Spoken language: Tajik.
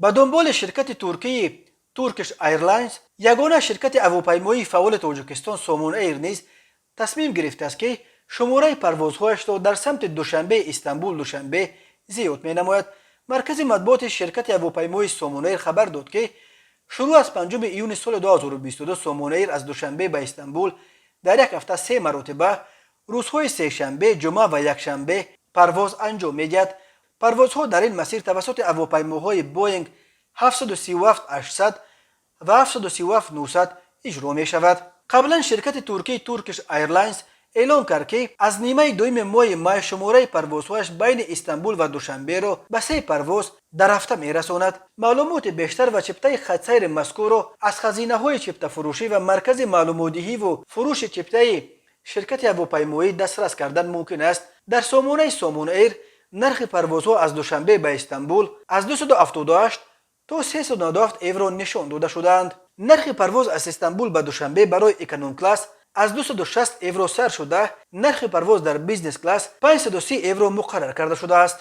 Ба дунболи ширкати туркии Turkish Airlines, ягона ширкати ҳавопаймоии фаъоли Тоҷикистон, Сомон Эйр низ тасмим гирифтааст, ки шумораи парвозҳояшро дар самти Душанбе, Истанбул, Душанбе зиёд менамояд. Маркази матбуоти ширкати ҳавопаймоии Сомон Эйр хабар дод, ки шурӯъ аз 5 июни соли 2022 Сомон Эйр аз Душанбе ба Истанбул дар як ҳафта се маротиба, рӯзҳои сешанбе, ҷумъа ва якшанбе парвоз анҷом медиҳад. Парвозҳо дар ин масир тавассути ҳавопаймоҳои Боинг 737-800 ва 737-900 иҷро мешавад. Қаблан ширкати туркии Turkish Airlines эълон кард, ки аз нимаи дуюми моҳи май шумораи парвозҳояш байни Истанбул ва Душанберо ба се парвоз дар ҳафта мерасонад. Маълумоти бештар ва чиптаи хатсайри мазкурро аз хазинаҳои чиптафурӯшӣ ва маркази маълумотдиҳиву фурӯши чиптаи ширкати ҳавопаймоӣ дастрас кардан мумкин аст. Дар сомонаи Сомон Эйр нархи парвозҳо аз Душанбе ба Истанбул аз 278 то 397 евро нишон дода шудаанд. Нархи парвоз аз Истанбул ба Душанбе барои эконом класс аз 260 евро сар шуда, нархи парвоз дар бизнес класс 530 евро муқаррар карда шудааст.